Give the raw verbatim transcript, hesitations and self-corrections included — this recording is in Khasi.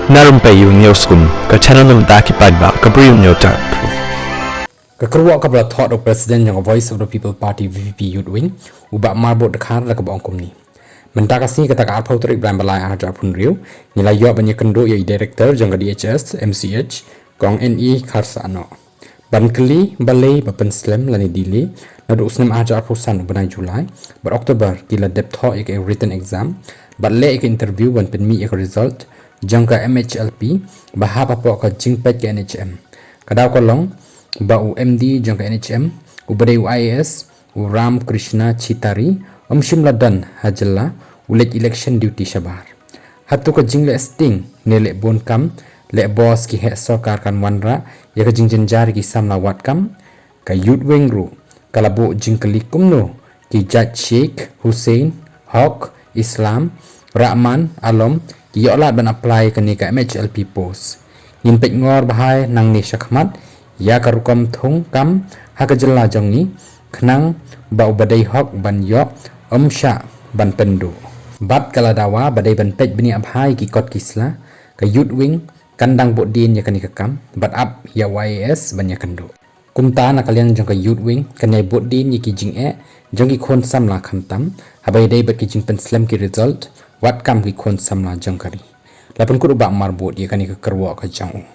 Na Rympei U News Kum, ka channel na bynta ki paidbah, ka briew nyo tap. Ka kyrwoh kaba la thoh da u President jong ka Voice of the People Party V P P Youth Wing, u Bah Marbud Dkhar, da kaba ong kumne. Mynta ka sngi kata ka arphew tarik Blaibalai arhajar arphew hynriew, ngi la ïoh ban ïakynduh ïa i Director jong ka D H S M C H, Kong N E Kharsahnoh. Ban kylli balei ba pynslem lane delay, naduh u snem arhajar arphew san u bnai July bad October ki la dep thoh ïa ka written exam bad leh ïa ka interview ban pynmih ïa ka result jong ka M H L P ba hap hapoh ka jingpeit ka N H M. Ka daw ka long ba u M D jong ka N H M, u ba dei u I A S, u Ram Krishna Chitari, um shym la don ha jylla, u leit election duty shabar. Hato ka jingleh sting ne leh bun kam, leh bos ki heh sorkar kan wanrah ïa ka jingjynjar ki samla wad kam? Ka Youth Wing ruh ka la buh jingkylli kumno ki jait Sheikh Hussain, Hok, Islam, Rahman, Alom ki ïoh lad ban apply kane ka M H L P post. Ngin peit ngor bha nangne shakhmat ïa ka rukom thung kam ha ka jylla jong ngi, khnang ba u ba dei hok ban ïoh um shah ban pynduh. Bad ka la dawa ba dei ban peit bniah bha ïa ki kot ki sla, ka Youth Wing kan dang bud dien ïa kane ka kam bad ap ïa u I A S ban ïakynduh. Kumta na ka liang jong ka Youth Wing kan ïai bud dien ïa ki jingeh jong ki khun samla khamtam haba ïadei bad ki jingpynslem ki result wad kam ki khun samla jong ka ri. La pynkut u Bah Marbud ïa kane ka kyrwoh ka jong u.